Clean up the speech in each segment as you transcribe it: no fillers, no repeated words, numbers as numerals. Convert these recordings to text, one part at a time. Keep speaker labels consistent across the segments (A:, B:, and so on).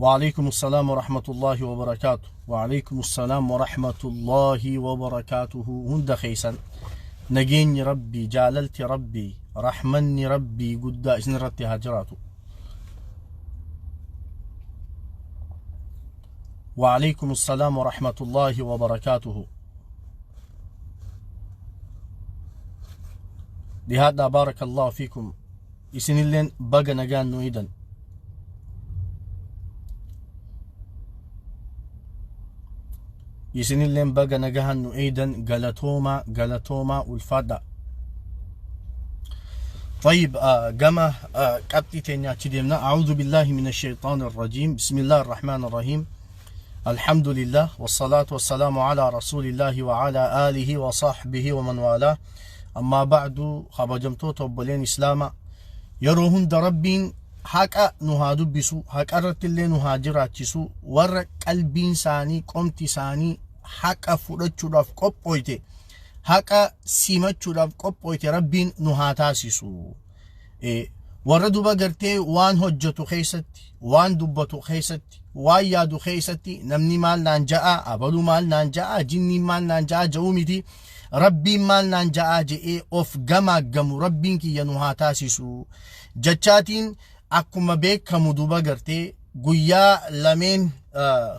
A: وعليكم السلام ورحمة الله وبركاته. وعليكم السلام ورحمة الله وبركاته. Hunda keessan nageenyi Rabbii, jaalalti Rabbii, rahmanni Rabbii guddaa isin irratti haa jiraatu. وعليكم السلام ورحمة الله وبركاته. Dhihaadhaa, بارك الله فيكم. Isinilleen baga nagaan nu idan. Isinilleen baga nagahan nu eeydan. Galatooma, galatooma, ulfaadha. طيب، gama qabxii teenya achi deemna. أعوذ بالله من الشيطان الرجيم. بسم الله الرحمن الرحيم. الحمد لله والصلاة والسلام على رسول الله وعلى آله وصحبه ومن والاه. أما بعد، kabajamtoota obboleen Islaamaa, yeroo hunda Rabbiin haqa nu haa dubbisu, haqa irratti illee nu haa jiraachisu. Warra qalbiin isaanii, qomti isaanii haqa fudhachuudhaaf qophooyte, haqa simachuudhaaf qophooyte Rabbiin nu haa taasisu. Warra duba gartee waan hojjetu keessatti, waan dubbatu keessatti, waan yaadu keessatti namni maal naan ja'a, abaluu maal naan ja'a, jinniin maal naan ja'a ja'uu miti, Rabbiin maal naan ja'a je'ee of gamaaggamu Rabbiin kiyya nu haa taasisu jechaatiin. Akkuma beekamu duba gartee guyyaa lameen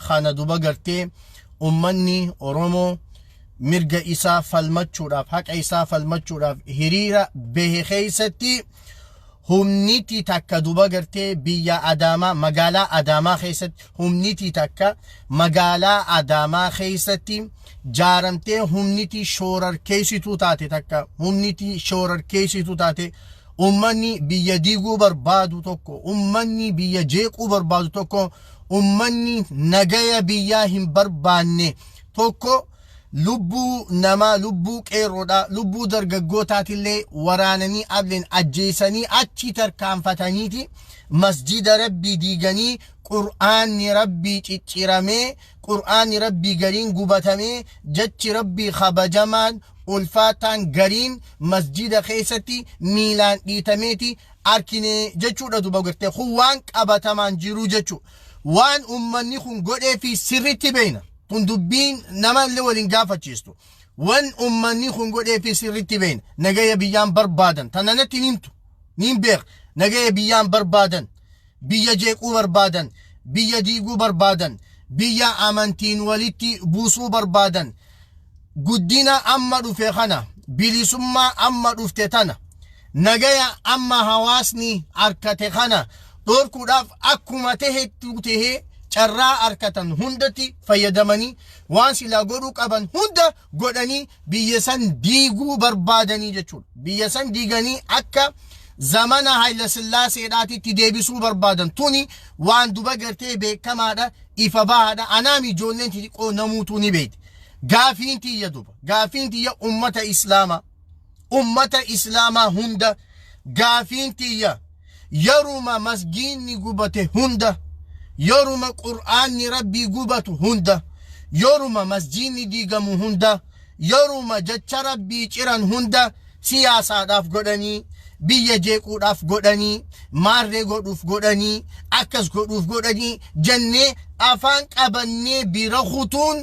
A: kana duba gartee ummanni Oromoo mirga isaa falmachuudhaaf, haqa isaa falmachuudhaaf hiriira bahe keessatti humniti takka duba gartee biyya Adaamaa, magaalaa Adaamaa keessatti, humniti takka magaalaa Adaamaa keessatti jaaramtee, humniti shoorarkeessituu taate takka, humniti shoorarkeessituu taate, ummanni biyya diiguu barbaadu tokko, ummanni biyya jeequu barbaadu tokko, ummanni nagaya biyyaa hin barbaanne tokko lubbuu namaa, lubbuu qeerroodha, lubbuu dargaggootaatillee waraananii ableen ajjeesanii achi tarkaanfataniiti masjida Rabbii diiganii, Qur'aanni Rabbii cicciramee, Qur'aanni Rabbii gariin gubatamee, jechi Rabbii kabajamaan ulfaataan gariin masjida keessatti miilaan dhiitameeti arkine jechuudha. Duba gartee kun waan qabatamaan jiru jechuu, waan ummanni kun godhee fi sirritti beeyna. Kun dubbiin nama illee waliin gaafachiistu. Wan ummanni kun godhee fi sirritti beeyna. Nagaya biyyaan barbaadan tana natti himtu niin beek. Nagaya biyyaan barbaadan, biyya jeequu barbaadan, biyya diiguu barbaadan, biyya amantiin walitti buusuu barbaadan, guddina amma dhufe kana, bilisummaa amma dhufte tana, nagaya amma hawaasni arkate kana dhorkuudhaaf akkuma tahetti tahee carraa arkatan hundatti fayyadamanii waan silaa godhuu qaban hunda godhanii biyya san diiguu barbaadanii jechuudha. Biyya san diiganii akka zamana Hayila Sillaaseedhaatitti deebisuu barbaadan. Tuni waan duba gartee beekamaadha, ifa bahaadha. Anaami ijoolleen xixiqqoo namuutuu ni beekti. Gaafiin tiyya duba. Gaafiin tiyya ummata Islaamaa. Ummata Islaamaa hunda gaafiin tiyya, yeruma masgiinni gubate hunda, yeruma Qur'aanni Rabbii gubatu hunda, yeruma masjiinni diigamu hunda, yeruma jecha Rabbii ciran hunda siyaasaadhaaf godhanii, biyya jeequudhaaf godhanii, maarree godhuuf godhanii, akkas godhuuf godhanii jennee afaan qabannee bira kutuun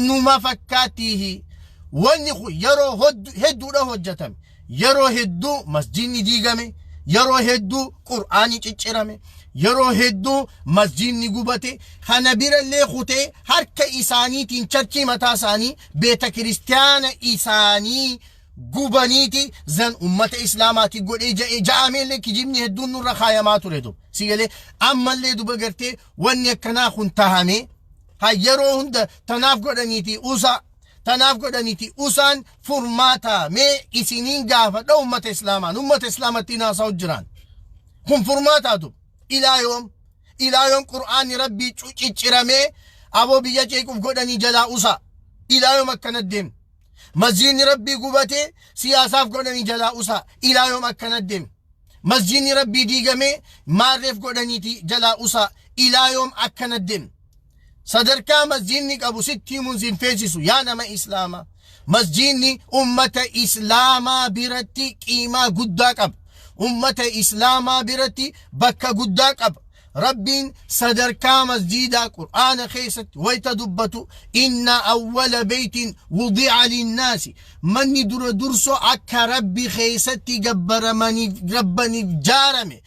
A: numa fakkaattiihi? Wanni kun yeroo hedduudha hojjetame. Yeroo hedduu masjiinni diigame, yeroo hedduu Qur'aanni ciccirame, yeroo hedduu masjiinni gubate. Kana birallee kutee harka isaaniitiin churchii mataa isaanii, beeta kiristiyaana isaanii gubaniiti zan ummata Islaamaati godhee ja'ee ja'ameellee kijibni hedduun nurra kaayamaa ture. Duba si galee ammallee duba gartee wanni akkanaa kun tahame ha yeroo hunda tanaaf godhaniiti usa, tanaaf godhaniiti usaan furmaata. Mee isiniin gaafadha, ummata Islaamaan, ummata Islaamatti haasa'u jiraan, kun furmaataa du? Ilaa yoom, ilaa yoom Qur'aanni Rabbii cicciramee aboo biyya ceequuf godhanii jalaa usa? Ilaa yoom akkana deemna? Masjiidni Rabbii gubatee siyaasaaf godhanii jalaa usa? Ilaa yoom akkana deemna? Masjiidni Rabbii diigamee maarreef godhaniiti jalaa usa? Ilaa yoom akkana deemna? Sadarkaa masjiidni qabu sitti himuun sin feesisu, yaa nama Islaamaa. Masjiidni ummata Islaamaa biratti qiimaa guddaa qaba. Ummata Islaamaa biratti bakka guddaa qaba. Rabbiin sadarkaa masjiidaa Qur'aana keessatti wayta dubbatu, inna awwala beeytin wudi'a linnaasi, manni dura durso akka Rabbi keessatti gabbaramaniif rabbaniif jaarame,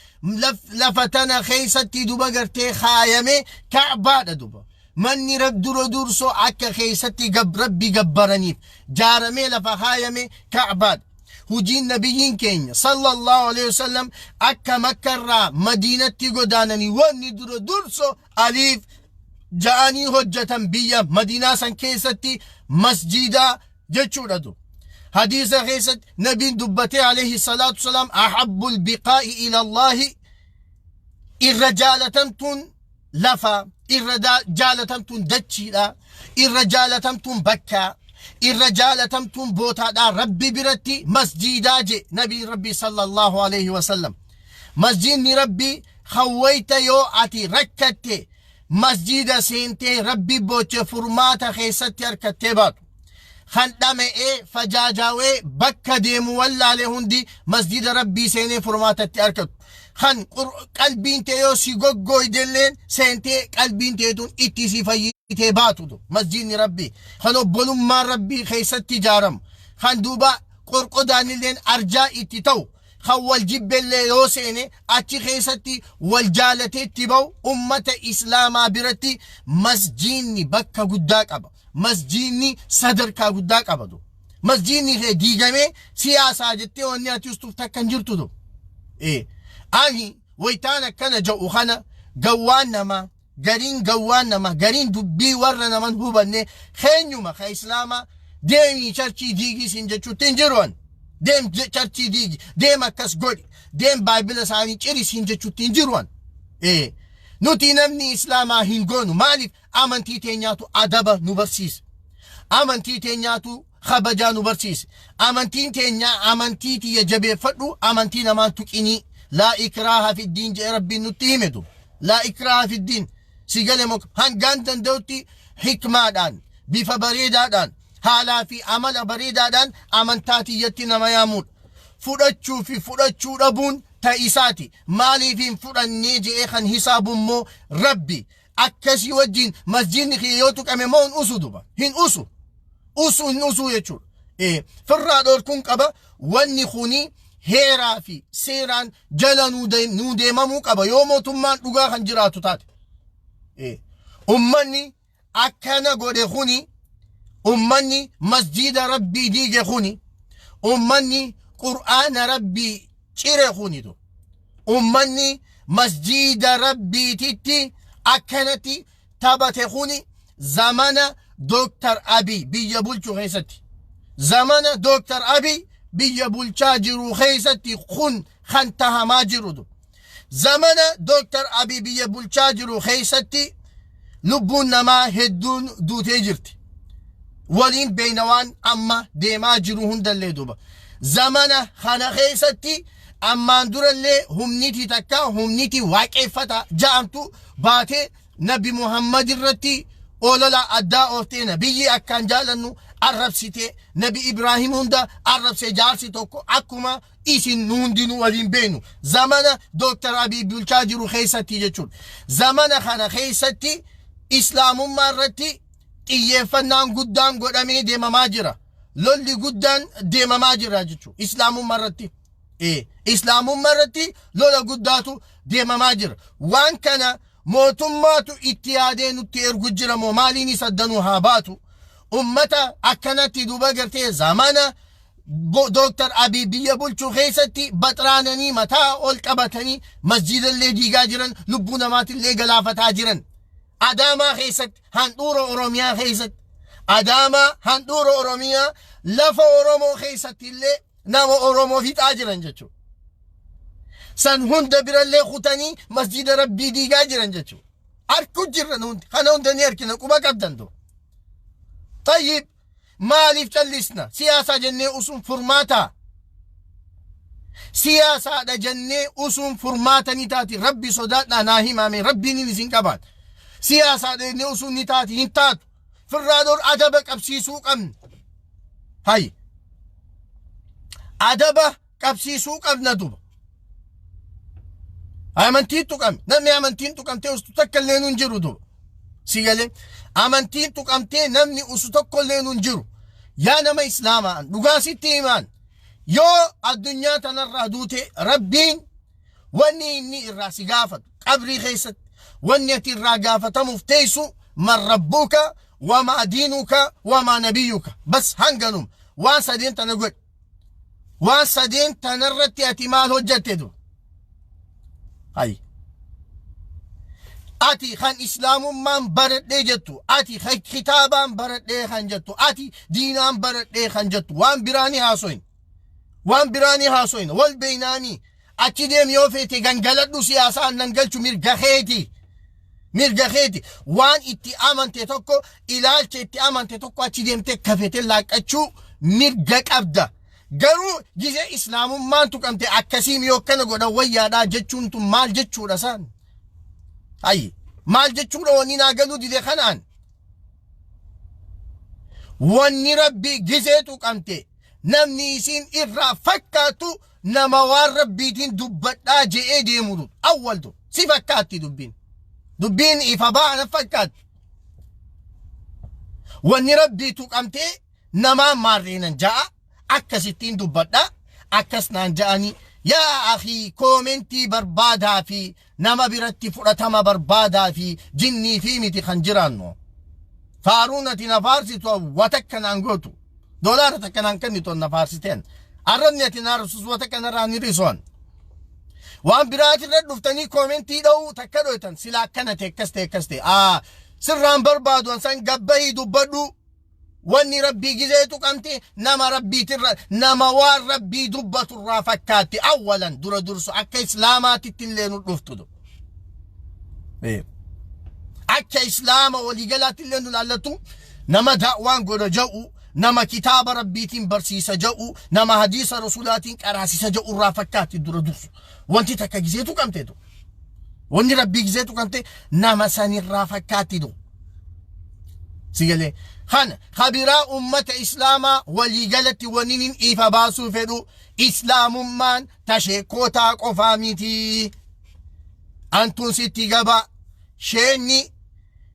A: lafa tana keessatti duba gartee kaayame Ka'baadha duba. Manni dura durso akka keessatti Rabbi gabbaraniif jaaramee lafa kaayame Ka'baadha. Hujiin nabiyyiin keenya sallallahu alaihi wasallam akka Makkarraa Madiinatti godaananii wanni dura durso aliif ja'anii hojjetan biyya Madiinaa san keessatti masjiidaa jechuudha du. Hadiisa keessatti nabiin dubbatee alayhi salaatu wasalaam, ahabbul biqaa'i ila Allaahi, irra jaalatamtuun lafa, irra jaalatamtuun dachiidha, irra jaalatamtuun bakkaa, irra jaalatamtuun bootaadha Rabbi biratti masjiidaa je nabiin Rabbi sallallahu alaihi wasallam. Masjiidni Rabbi hawwayta yoo ati rakkatte masjiida seentee Rabbi booche furmaata keessatti harkattee baatu. Kan dhama'ee fajaajaawee bakka deemu wallaale hundi masjiida Rabbii seenee furmaatatti argatu. Kan qalbiin tee yoo si goggooydelleen seentee qalbiin teetun itti si fayyitee baatu masjiidni Rabbii. Kan obbolummaan Rabbii keessatti ijaaramu. Kan duuba qorqodaanilleen arjaa itti ta'u. Kan wal jibbellee yoo seene achi keessatti wal jaalatee itti ba'u, ummata Islaamaa biratti masjiidni bakka guddaa qaba. Masjiidni sadarkaa guddaa qabatu. Masjiidni kee diigamee siyaasaa jettee wanni ati ustuuf takka hin jirtu tu. Ani wayitaan akkana jedhu kana gawwaan namaa gariin, gawwaan namaa gariin dubbii warra naman hubanne keenyuma ka Islaamaa deemii churchii diigii siin jechuutti hin jiru ani. Deem churchii diigi, deem akkas godhi, deem baayibila isaanii ciri siin jechuutti hin jiru ani. Nuti namni Islaamaa hin goonu. Maaliif? Amantii teenyaatu adaba nu barsiisa. Amantii teenyaatu kabajaa nu barsiise. Amantiin teenyaa amantii tiyya jabeeffadhu, amantii namaan tuqinii. Laa ikraaha fi diin jedhee Rabbiin nutti hime du. Laa ikraaha fi diin. Si gale moo? Hangaan danda'utti hikmaadhaan, bifa bareedaadhaan, haalaa fi amala bareedaadhaan amantaa tiyyatti nama yaamuudha. Fudhachuu fi fudhachuu dhabuun ta'isaati. Maaliif hin fudhannee jedhee kan hisaabu immoo Rabbi. Akkasii wajjin masjiidni kiyya yoo tuqame moo hin usu duba? Hin usu. Usu hin usu jechuudha. Firraa dhorkuun qaba. Wanni kuni heeraa fi seeraan jala nuu deemamuu qaba yoo mootummaan dhugaa kan jiraatu taate. Ummanni akkana godhe kuni, ummanni masjiida Rabbii diige kuni, ummanni Qur'aana Rabbii cire kunitu, ummanni masjiida Rabbiititti akkanatti taphate kuni zamana Dooktar Abiy biyya bulchu keessatti, zamana Dooktar Abiy biyya bulchaa jiru keessatti kun kan tahamaa jirutu. Zamana Dooktar Abiy biyya bulchaa jiru keessatti lubbuun namaa hedduun duutee jirti. Waliin beeyna waan amma deemaa jiru hundallee duuba. Zamana kana keessatti ammaan durallee humniti takka, humniti waaqeffata ja'amtu baatee Nabi Muhammad irratti olola addaa ooftee, nabiyyi akkaan jaalannu arrabsitee, Nabi Ibraahim hunda arrabsee jaarsi tokko, akkuma isin nu hundinuu waliin beeknu, zamana Dooktar Abiy bulchaa jiru keessatti jechuudha. Zamana kana keessatti Islaamummaa irratti xiyyeeffannaan guddaan godhamee deemamaa jira. Lolli guddaan deemamaa jira jechuudha. Islaamummaa irratti. Islaamummaa irratti lola guddaatu deemamaa jira. Waan kana mootummaatu itti yaadee nutti ergu jira moo maaliin isa danuu haa baatu. Ummata akkanatti duuba gartee zamana Dooktar Abiy biyya bulchuu keessatti baxraananii mataa ol qabatanii masjiidallee diigaa jiran, lubbuu namaatillee galaafataa jiran. Adaamaa keessatti, handhuura Oromiyaa keessatti, Adaamaa handhuura Oromiyaa lafa Oromoo keessatti illee nama Oromoo fixaa jiran jechuudha. San hunda birallee kutanii masjiida Rabbii diigaa jiran jechuudha. Arku jirran hundi kana hunda ni argina, quba qabdan du. Tayyib, maaliif callisna? Siyaasaa jennee usuun furmaataa? Siyaasaadha jennee usuun furmaata ni taati? Rabbi sodaadhaa naa himaame, Rabbiin hin isin qabaan. Siyaasaadha jennee usuun ni taati? Hin taatu. Firraa dur adaba qabsiisuu qabna. Hay. Adaba qabsiisuu qabna duba. Amantiin tuqame. Namni amantiin tuqamtee ustu takka illee hin jiru duuba. Si galee amantiin tuqamtee namni usu tokko illee hin jiru. Yaa nama Islaamaa, dhugaa sitti himaan, yoo addunyaa tanarraa duute, Rabbiin wanni inni irraa si gaafatu qabrii keessatti, wanni ati irraa gaafatamuuf teessu, man rabbuka wamaa diinuka wamaa nabiyyuka. Bas, hanganum waan sadeen tana godhi. Waan sadeen tanarratti ati maal hojjatte du? Hay, ati kan Islaamummaan baradhee jettu, ati kan kitaabaan baradhee kan jettu, ati diinaan baradhee kan jettu, waan biraanii haasoin, waan biraanii haasoin. Wal beeynaanii achi deem. Yoo feete gangaladhu, siyaasaan nan galchu, mirga keeti, mirga keeti. Waan itti amante tokko, ilaalcha itti amante tokko achi deemtee kafete laaqqachuu mirga qabda. Garuu gizee Islaamummaan tuqamte akkasiim yoo akkana godhan wayyaadhaa jechuun tun maal jechuudha isaan? Hayyi, maal jechuudha? Wanni naa galuu dide kanaan, wanni Rabbi gizee tuqamte namni isiin irraa fakkaatu nama waan Rabbiitiin dubbadhaa je'ee deemutu awwaltu si fakkaatti. Dubbiin ifa baana fakkaatti. Wanni Rabbii tuqamtee namaa maarreenan ja'a, akkasittiin dubbadhaa, akkas naan ja'anii. Yaa akii, koomentii barbaadaa fi nama biratti fudhatama barbaadaa fi jinnii fi miti kan jiraannu. Faaruun ati na faarsitu watakka naan gootu, doolaara takka naan kennitu na faarsiteen. Arrabni ati na arrabsus watakka narraa ni risoon. Waan biraatirra dhuftanii koomentii dha'uu takka dhoytan, sila akkana ta'e, akkas ta'e, akkas ta'e. Aa, sirraan barbaadu san gabbayii dubbadhu. Wanni Rabbii gizee tuqamte nama Rabbiitirra, nama waan Rabbii dubbaturraa fakkaatti awwalan dura dursu akka Islaamaatitti illee nu dhuftu. Akka Islaama waliigalaatti illee nu laallatu, nama da'waan godha ja'u, nama kitaaba Rabbiitiin barsiisa ja'u, nama hadiisa Rasuulaatiin qaraasisa ja'u irraa fakkaatti dura dursu. Wanti takka gizee tuqamteetu. Wanni Rabbii gizee tuqamte nama sanirraa fakkaatti du. Sigalee kana kabiraa ummata Islaamaa waliigalatti wanni nin ifa baasuu fedhu, Islaamummaan tasheekootaa qofaa miti. Antuun sitti gabaa, sheenni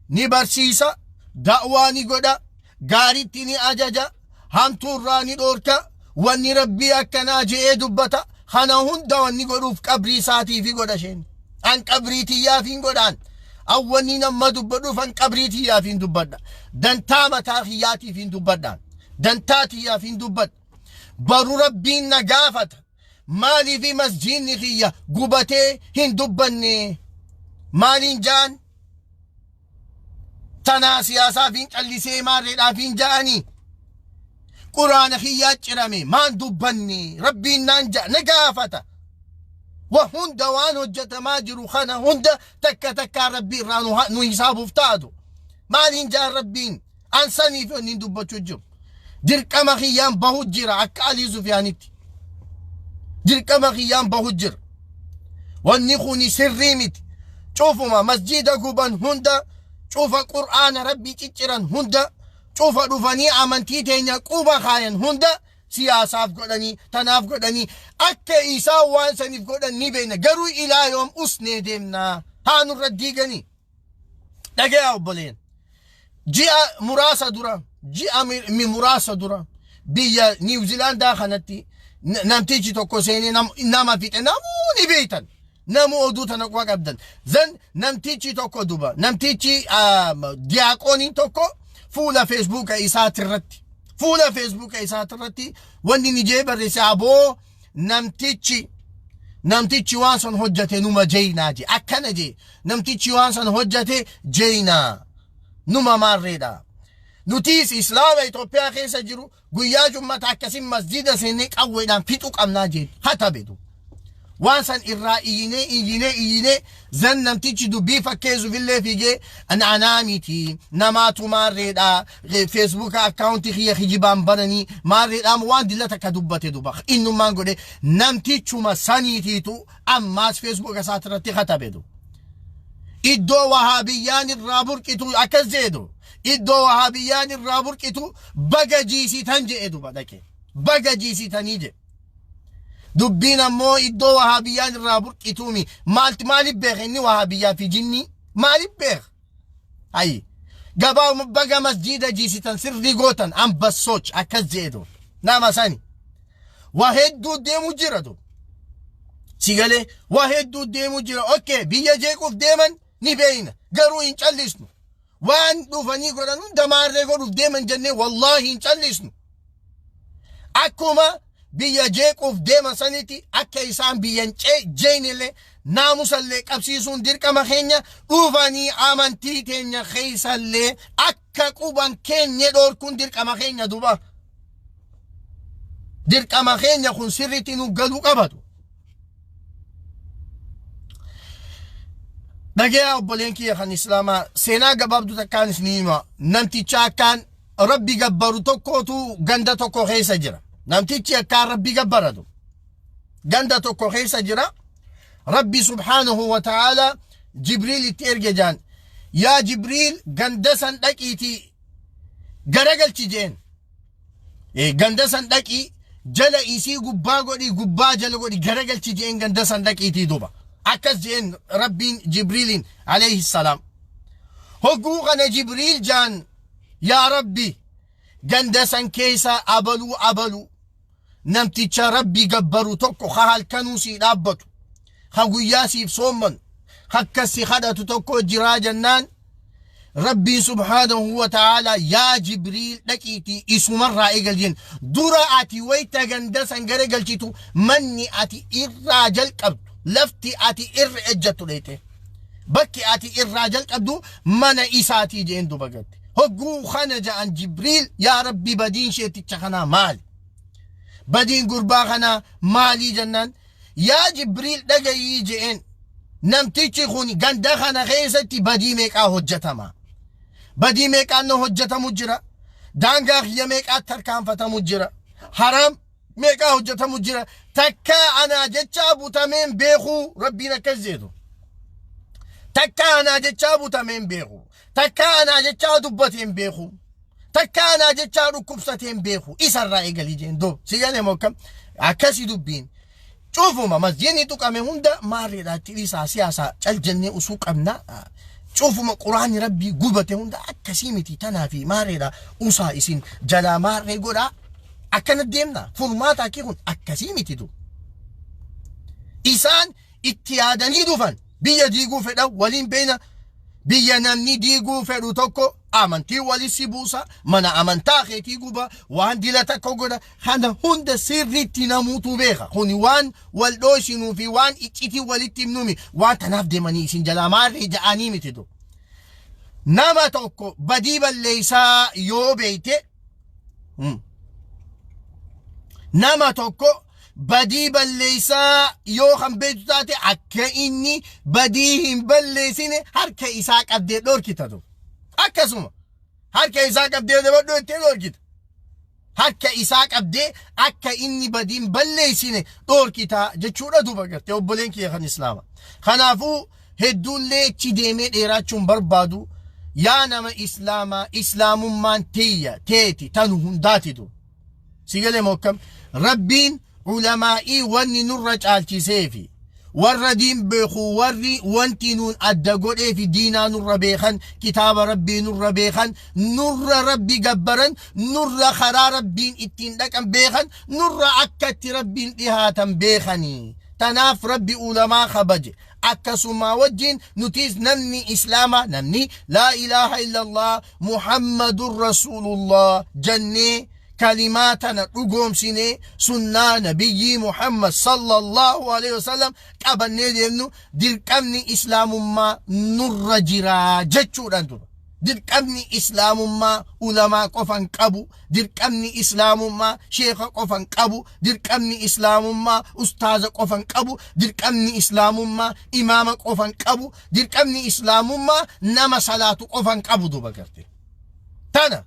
A: ni barsiisa, da'waa ni godha, gaaritti ni ajaja, hamtuurraa ni dhoorka, wanni Rabbii akkanaa je'ee dubbata. Kana hunda wanni godhuuf qabrii isaatiifi godha sheen. An qabrii tiyyaafiin godhaan. An wanni nama dubbadhuuf an qabrii tiyyaafiin dubbadha. Dantaa mataa kiyyaatiifiin dubbadhaan. Dantaa tiyyaafiin dubbadha. Baru Rabbiin na gaafata. Maaliifi masjiidni kiyya gubatee hin dubbanne? Maaliin ja'an? Tanaa siyaasaaf hin callisee maarreedhaaf hin ja'anii. Quraana kiyyaa cirame maan dubbanne? Rabbiin naan ja'a, na gaafata. Wa hunda waan hojjetamaa jiru kana hunda takka takkaa Rabbii irraa nu hisaabuuf taatu. Maaliin ja'an Rabbiin? An saniif inni dubbachuu jiru. Dirqama kiyyaan bahu jira akka Alii Sufiyaanitti. Dirqama kiyyaan bahu jira. Wanni kuni sirrii miti. Cufuma masjida guban hunda, cufa Qur'aana Rabbii cicciran hunda, cufa dhufanii amantii teenya quba kaayan hunda siyaasaaf godhanii, tanaaf godhanii, akka isaan waan saniif godhan ni beekna. Garuu ilaa yoom usnee deemnaa? Haa nurra diiganii. Dhagayaa obboleen. Ji'a muraasa dura, ji'a muraasa dura biyya Niwuziilaandaa kanatti namtichi tokko seenee nama fixe, namuu ni beektan. Namu oduu tana quba qabdan. Zan namtichi tokko duba, namtichi diyaaqooniin tokko fuula Feesbuuka isaatirratti, fuula Feesbuuka isaatirratti wanni ni jee barreesse, aboo namtichi waan san hojjate numa jeynaa je, akkana je, namtichi waan san hojjate jeynaa, numa maarreedha. Nutiis Islaama Itoophiyaa keessa jiru guyyaa jummata akkasin masjida seennee qawweedhaan fixuu qabnaa jee katabe du. Waan san irraa iyyinee iyyinee iyyinee, zan namtichi dubbii fakkeessuufillee fiigee, anaa miti, namaatu maarreedha, Feesbuuka akkaawuntii kiyya kijibaan bananii maarreedhaan waan dilla takka dubbate duba. Innummaan godhe namtichuma saniitiitu ammaas Feesbuuka isaatirratti katabe du. Iddoo Wahaabiyyaan irraa burqitu akkas jedhu, iddoo Wahaabiyyaan irraa burqitu baga jiisitan jedhe duba, dhaqe baga jiisitanii jedhe. Dubbiin ammoo iddoo wahaabiyyaan irraa burqituumi. Maalti maaliif beeka inni wahaabiyyaa fi jinnii? Maaliif beeka? Ayi. Gabaa baga masjiida jiisitan sirrii gootan ambassoch akkas jeetu. Nama sani. Waa hedduu deemu jira tu. Sigalee waa hedduu deemu jira. Okay, biyya jeequuf deeman ni beeyna. Garuu hin callisnu. Waan dhufanii godhan hunda maarree godhuuf deeman jennee wallaahi hin callisnu. Akkuma biyya jeequuf deeman sanitti akka isaan biyyan jeeynillee naamusallee qabsiisuun dirqama keenya dhufanii amantii teenya keessallee akka quban keenya dhoorkuun dirqama keenya duba. Dirqama keenya kun sirriitti nu galuu qabatu. Dhagayaa obboleen kiyya kan Islaamaa seenaa gabaabduu takkaan isinii hima. Namticha akkaan Rabbi gabbaru tokkotu ganda tokko keessa jira. Namtichi akkaan Rabbi gabbaratu ganda tokko keessa jira. Rabbi subhaanahu wa ta'ala Jibriil itti erge jaan. Yaa Jibriil ganda san dhaqiitii garagalchi jeen. Ganda san dhaqii jala isii gubbaa godhi gubbaa jala godhi garagalchi jeen ganda san dhaqiitii duba. Akkas jeen Rabbiin Jibriiliin alayhi salaam. Hogguu kana Jibriil jaan yaa Rabbi ganda san keessa abaluu abaluu namticha Rabbi gabbaru tokko ka halkanuu sii dhaabbatu ka guyyaa siif soommanu ka si kadhatu tokko jiraa jennaan Rabbiin subhaanahu wa ta'aalaa yaa Jibriil dhaqiitii isumarraa eegal jeen dura ati wayta ganda san gara galchitu manni ati irraa jalqabdu lafti ati irra ejjattu dheeyte bakki ati irraa jalqabdu mana isaatii jeen duba gatte hogguu kana ja'an Jibriil yaa Rabbi badiin sheeticha kanaa maali badiin gurbaa kanaa maalii jennaan yaa Jibriil dhagayii je'een namtichi kun ganda kana keessatti badii meeqaa hojjetama badii meeqaan na hojjetamu jira daangaa kiyya meeqaatti tarkaanfatamu jira haraam meeqaa hojjetamu jira takkaa anaa jechaa butameen beekuu rabbiin akkas jeetu takkaa anaa jechaa butameen beeku takkaa anaa jechaa dubbateen beeku takkaa anaa jechaa dhukkubsateen beeku isarraa eegalii jeen doo si galee mokkam akkasi dubbiin cufuma masjiidni tuqame hunda maarreedha itti dhiisaa siyaasaa cal jennee usuu qabna cufuma quraanni rabbii gubate hunda akkasii miti tanaa fi maarreedha usaa isin jalaa maarree godhaa akkana deemna furmaata akki kun akkasii miti du isaan itti yaadanii dhufan biyya diiguu fedhan waliin beena biyya namni diiguu fedhu tokko amantii wali si buusa mana amantaa keetii guba waan dila takka godha kana hunda sirriitti namuutu beeka kuni waan wal dhoosinuu fi waan iccitii walitti himnumi waan tanaaf deemanii isin jalaa maarree ja'anii miti du nama tokko badii balleessaa yoo beeyte nama tokko badii balleessaa yoo kan beektu taate akka inni badii hin balleessine harka isaa qabdee dhorkita tu. Akkasuma harka isaa qabdee dabadhu jettee dhorkita. Harka isaa qabdee akka inni badii hin balleessine dhorkita jechuudha duuba gartee obboleen kiyya kan Islaama. Kanaafuu hedduullee achi deemee dheeraachuun barbaadu yaa nama Islaamaa Islaamummaan tiyya teeti tanu hundaati du. Si galee moo akkam? Rabbiin ulamaa'ii wanni nurra caalchiseefi warra diin beeku warri wanti nuun adda godheefi diinaa nurra beekan kitaaba rabbii nurra beekan nurra rabbi gabbaran nurra karaa rabbiin ittiin dhaqan beekan nurra akka itti rabbiin dhihaatan beekanii tanaaf rabbi ulamaa kabaje akkasuma wajjin nutis namni islaamaa namni laa ilaaha illallah muhammadun rasuulullah jennee kalimaa tana dhugoomsinee sunnaa nabiyyii Muhammad sallallahu alaihi wasallam qabannee deemnu dirqamni islaamummaa nurra jira jechuudhaan dura. Dirqamni islaamummaa ulamaa qofan qabu, dirqamni islaamummaa sheeka qofan qabu, dirqamni islaamummaa ustaaza qofan qabu, dirqamni islaamummaa imaama qofan qabu, dirqamni islaamummaa nama salaatu qofan qabu duuba garte. Tana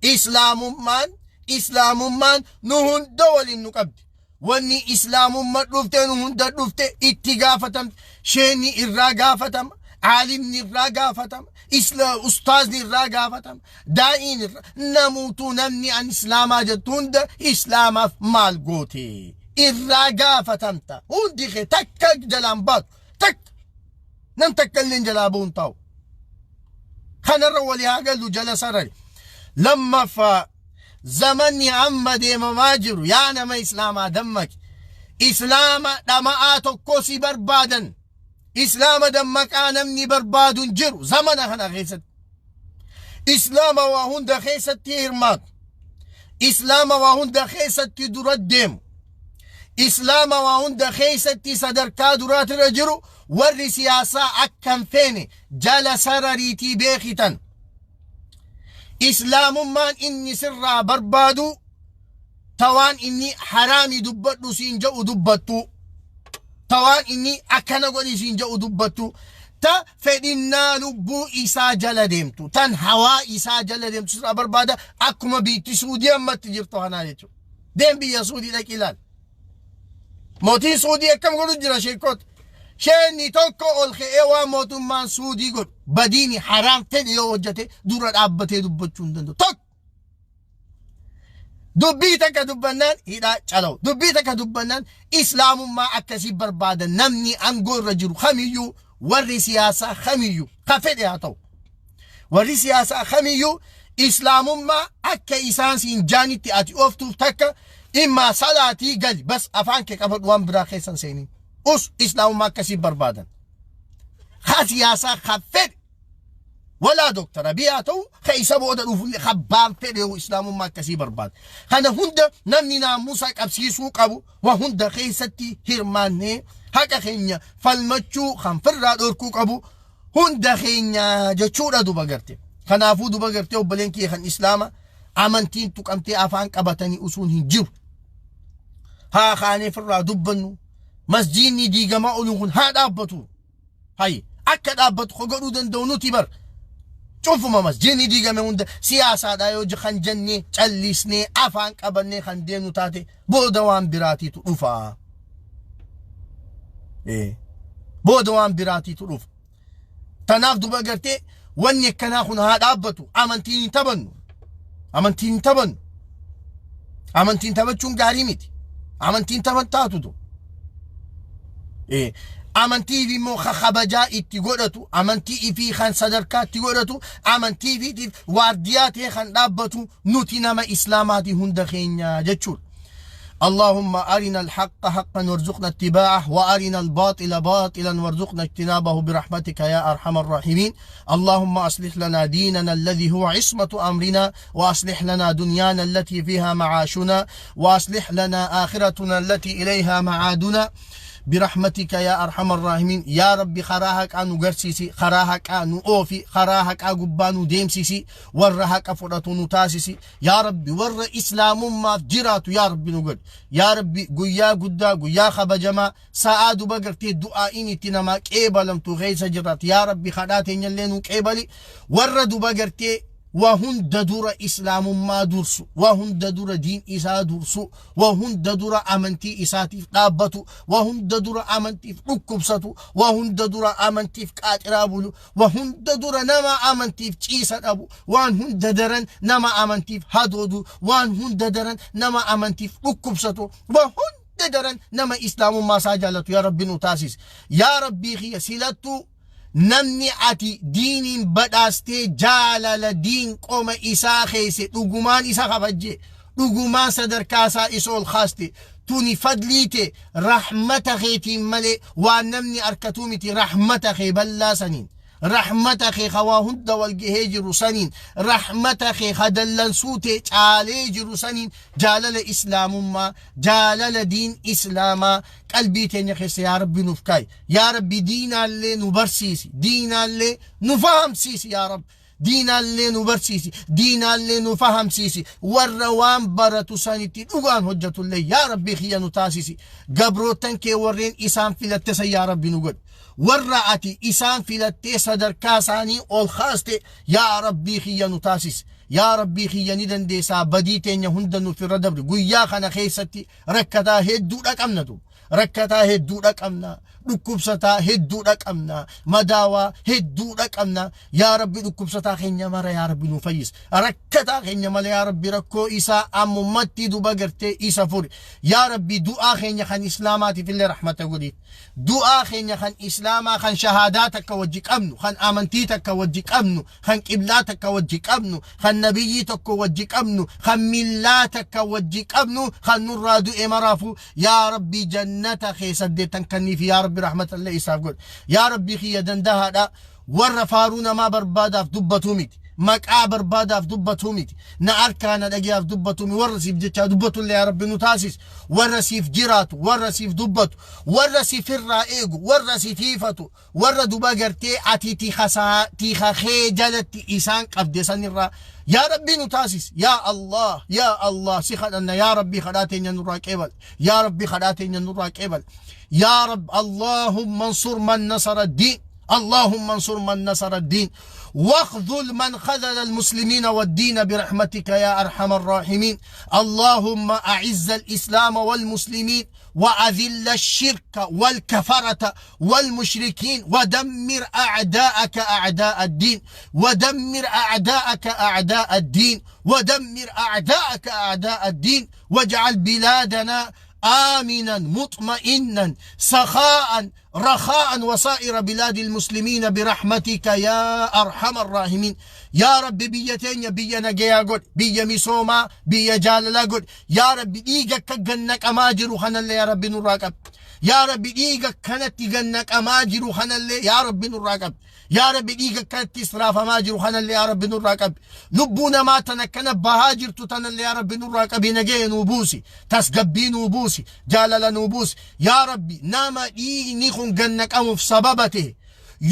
A: islaamummaan islaamummaan nu hunda waliin nu qabdi. Wanni islaamummaa dhufte nu hunda dhufte itti gaafatamte sheenni irraa gaafatama aalimni irraa gaafatama ustaazni irraa gaafatama daa'iin irraa namuutuu namni an islaamaa jettu hunda islaamaaf maal goote Irraa gaafatamta. Hundi kee takka jalaan baatu. Takka. Nam takka illee jalaa bu'uun taa'u. Kanarra walii haa gallu, jala sarari. Lammaffaa, zamanni amma deemamaa jiru, yaa nama Islaamaa dammaqi. Islaama dhama'aa tokko si barbaadan. Islaama dammaqaa namni barbaadu hin jiru zamana kana keessatti. Islaama waa hunda keessatti hirmaatu. Islaama waa hunda keessatti dura deemu. Islaama waa hunda keessatti sadarkaa duraatirra jiru warri siyaasaa akka hin feene jala sarariitii beekitan. Islaamummaan inni sirraa barbaadu tawaan inni haraami dubbadhu siin jedhu dubbattu. Tawaan inni akkana godhi siin jedhu dubbattu. Ta fedhinnaa lubbuu isaa jala deemtu. Tan hawaa isaa jala deemtu sirraa barbaada, akkuma biitti Suudii ammatti jirtu kanaa jechuudha. Deem, biyya Suudii dhaqi ilaali. Mootiin Suudii akkam godhu jira, sheekota? Sheenni tokko ol ka'ee waan mootummaan Suudii godhu badiini haraam fedhe yoo hojjete dura dhaabbatee dubbachuu hin danda'u. Tokko. Dubbii takka dubbannaan hidhaa calawu. Dubbii takka dubbannaan. Islaamummaa akkasii barbaada namni aangoo irra jiru kamiyyuu, warri siyaasaa kamiyyuu ka fedhe haa ta'u. Warri siyaasaa kamiyyuu islaamummaa akka isaan siin jaanitti ati ooftuuf takka dhimma salaatii gali, bas, afaan kee qabadhu, waan biraa keessan seeniin. Us, islaamummaa akkasii barbaadan. Ha siyaasaa ka fedhe walaa Dooktar Abiy haa ta'u, ka isa booda dhufullee, kabbaan fedhe islaamummaa akkasii barbaada. Kana hunda namni naamusa qabsiisuu qabu, waa hunda keessatti hirmaannee haqa keenya falmachuu kan firraa dhorkuu qabu hunda keenya jechuudha duba garte. Kanaafuu duba gartee, obboleen kiyya kan Islaama, amantiin tuqamtee afaan qabatanii usuun hin jiru. Haa kaanee firraa dubbannu, masjiinni diigamaa ooluun kun haa dhaabbatu. Hayi, akka dhaabbatu ka godhuu danda'u nuti bar. Cufuma masjiinni diigame hunda siyaasaadha yoo kan jennee callisnee afaan qabannee kan deemnu taate, booda waan biraatiitu dhufa. Booda waan biraatiitu dhufa. Tanaaf duba gartee, wanni akkanaa kun haa dhaabbatu. Amantiin hin taphannu. Amantiin hin taphannu. Amantiin taphachuun gaarii miti. Amantiin taphan taatutu. Amantii fi immoo kabajaa itti godhatu, amantii ifii kan sadarkaa itti godhatu, amantii ifiitiif waardiyaa ta'e kan dhaabbatu nuti nama Islaamaatii hunda keenya jechuudha. اللهم أرنا الحق حقا وارزقنا اتباعه، وأرنا الباطل باطلا وارزقنا اجتنابه برحمتك يا أرحم الراحمين. اللهم أصلح لنا ديننا الذي هو عصمة أمرنا، وأصلح لنا دنيانا التي فيها معاشنا، وأصلح لنا آخرتنا التي إليها معادنا برحمتك يا أرحم الراحمين. Yaa Rabbi, karaa haqaa nu garsiisi, karaa haqaa nu oofi, karaa haqaa gubbaa nu deemsisi, warra haqa fudhatu nu taasisi. Yaa Rabbi, warra Islaamummaaf jiraatu yaa Rabbi nu godhi. Yaa Rabbi, guyyaa guddaa, guyyaa kabajamaa, sa'aa duba gartee du'aa'iin itti namaa qeebalamtu keessa jiraatu, yaa Rabbi, kadhaa teenyallee nu qeebali. Warra duba gartee waa hunda dura Islaamummaa dursu, waa hunda dura diin isaa dursu, waa hunda dura amantii isaatiif dhaabbatu, waa hunda dura amantiif dhukkubsatu, waa hunda dura amantiif qaaxiraa bulu, waa hunda dura nama amantiif ciisa dhabu, waan hunda daran nama amantiif hadoodu, waan hunda daran nama amantiif dhukkubsatu, waa hunda daran nama Islaamummaa isaa jaalatu yaa Rabbi nu taasis. Yaa Rabbii kiyya, silattuu namni ati diiniin badhaastee jaalala diin qoma isaa keesse, dhugumaan isa kabajje, dhugumaan sadarkaa isaa isa ol kaaste. Tuni fadliite rahmata keetiin malee waan namni harkatuu miti. Rahmata kee bal'aa saniin, rahmata kee hawaa hunda wal gahee jiru saniin, rahmata kee hadallansuu tee caalee jiru saniin, jaalala Islaamummaa, jaalala diin Islaamaa qalbii teenya keessa yaa Rabbi nuuf kaayi. Yaa Rabbi, diinaallee nu barsiisi, diinaallee nu fahamsiisi. Yaa Rabbi, diinaallee nu barsiisi, diinaallee nu fahamsiisi. Warra waan baratu sanitti dhugaan hojjetullee yaa Rabbi kiyya nu taasisi. Gabrootan kee warreen isaan filatte san yaa Rabbi nu godhi. Warra ati isaan filattee sadarkaa isaanii ol kaaste yaa Rabbii kiyya nu taasisi. Yaa Rabbii kiyya, ni dandeessaa, badii teenya hunda nuuf irra dabri. Guyyaa kana keessatti rakkataa hedduudha qabna tu, rakkataa hedduudha qabna. Dhukkubsataa hedduudha qabna, madaawaa hedduudha qabna. Yaa Rabbi, dhukkubsataa keenya mara yaa Rabbi nu fayyis. Rakkataa keenya mala yaa Rabbi rakkoo isaa ammumatti duba gartee isa furi. Yaa Rabbi, du'aa keenya kan islaamaatiif illee rahmata godhiif. Du'aa keenya kan islaamaa, kan shahaadaa takka wajji qabnu, kan amantii takka wajji qabnu, kan qiblaa takka wajji qabnu, kan nabiyyii tokko wajji qabnu, kan millaa takka wajji qabnu, kan nurraa du'e maraafu yaa Rabbi jannata kee saddeettan kanniif yaa Rabbi rahmatallee isaaf godhe. Yaa Rabbi kiyya, dandahaadha, warra faaruu namaa barbaadaaf dubbatuu miti, maqaa barbaadaaf dubbatuu miti, na harkaa na dhagayaaf dubbatuu miti, warra siif jechaa dubbatullee yaa Rabbi nu taasis. Warra siif jiraatu, warra siif dubbatu, warra siif irraa eegu, warra si tiifatu, warra duba gartee ati tiika kee jalatti isaan qabde sanirraa yaa Rabbi nu taasis. Yaa Allah, yaa Allah, si kadhanna. Yaa Rabbi, kadhaa teenya nurraa qeebal. Yaa Rabbi, kadhaa teenya nurraa qeebal. Yaa Rab, اللهم انصر من نصر الدين، اللهم انصر من نصر الدين، واخذل من خذل المسلمين والدين برحمتك يا ارحم الراحمين. اللهم اعز الاسلام والمسلمين، واذل الشرك والكفره والمشركين، ودمر اعداءك اعداء الدين، ودمر اعداءك اعداء الدين، ودمر اعداءك اعداء الدين، واجعل بلادنا آمنا مطمئنا سخاء رخاء وسائر بلاد المسلمين برحمتك يا أرحم الراحمين. يا رب، biyya teenya biyya nagayaa godhi, biyya misoomaa, biyya jaalalaa godhi. Yaa Rabbi, dhiiga akka gannaqamaa jiru kanallee yaa Rabbi nurraa qabi. Yaa Rabbi, dhiiga kanatti gannaqamaa jiru kanallee yaa Rabbi nurraa qabi. Yaa Rabbi, dhiiga kanatti israafamaa jiru kanallee yaa Rabbi nurraa qabi. Lubbuu namaa tan akkana bahaa jirtu tanallee yaa Rabbi nurraa qabi. Nagaya nuu buusi, tasgabbii nuu buusi, jaalala nuu buusi. Yaa Rabbi, nama dhiigni kun gannaqamuuf sababa ta'e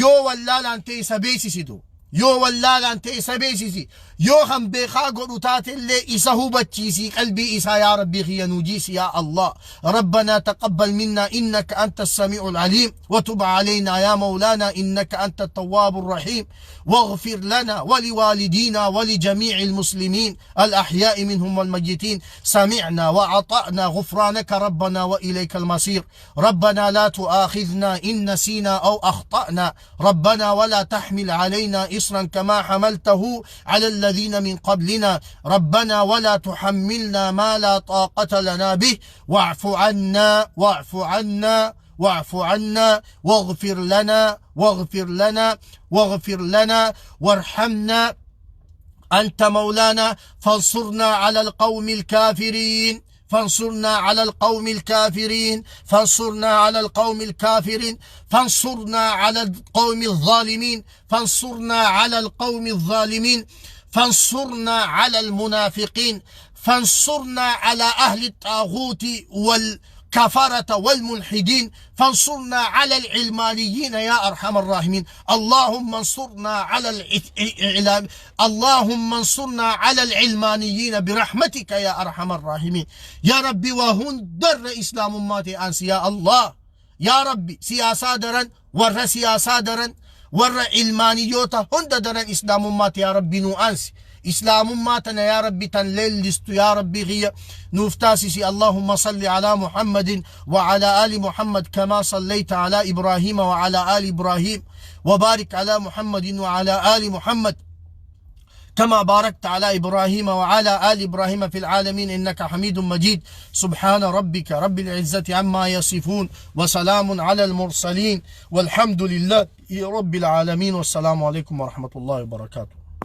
A: yoo wallaalaan ta'e isa beeksisitu, yoo wallaalaan ta'e isa beeksisi, yoo kan beekaa godhu taatellee isa hubachiisii qalbii isaa yaa Rabbii kiyya nuu jiisi. Yaa Allah، ربنا تقبل منا إنك أنت السميع العليم، وتب علينا يا مولانا إنك أنت التواب الرحيم، واغفر لنا ولوالدينا ولجميع المسلمين الأحياء منهم والميتين. سمعنا وأطعنا، غفرانك ربنا وإليك المصير. ربنا لا تؤاخذنا إن نسينا أو أخطأنا، ربنا ولا تحمل علينا إصرا كما حملته على الذين من قبلنا، ربنا ولا تحملنا ما لا طاقة لنا به، واعف عنا، واعف عنا، واعف عنا، واغفر لنا، واغفر لنا، واغفر لنا، وارحمنا، أنت مولانا فانصرنا على القوم الكافرين، فانصرنا على القوم الكافرين، فانصرنا على القوم الكافرين، فانصرنا على القوم الظالمين، فانصرنا على القوم الظالمين، فانصرنا على المنافقين، فانصرنا على أهل الطاغوت والكفرة والملحدين، فانصرنا على العلمانيين يا أرحم الراحمين. اللهم انصرنا على الإعلام، اللهم انصرنا على العلمانيين برحمتك يا أرحم الراحمين. يا ربي، waa hundarra islaamummaati aansi. يا الله، يا ربي، siyaasaa daran, warra siyaasaa daran, warra ilmaaniyyoota hunda daran islaamummaati yaa Rabbi nu aansi. Islaamummaa tana yaa Rabbi tan leellistu yaa Rabbi kiyya nuuf taasisi. اللهم صل على محمد وعلى آل محمد كما صليت على إبراهيم وعلى آل إبراهيم، وبارك على محمد وعلى آل محمد كما باركت على إبراهيم وعلى آل إبراهيم في العالمين إنك حميد مجيد. سبحان ربك رب العزة عما يصفون، وسلام على المرسلين، والحمد لله رب العالمين، والسلام عليكم ورحمة الله وبركاته.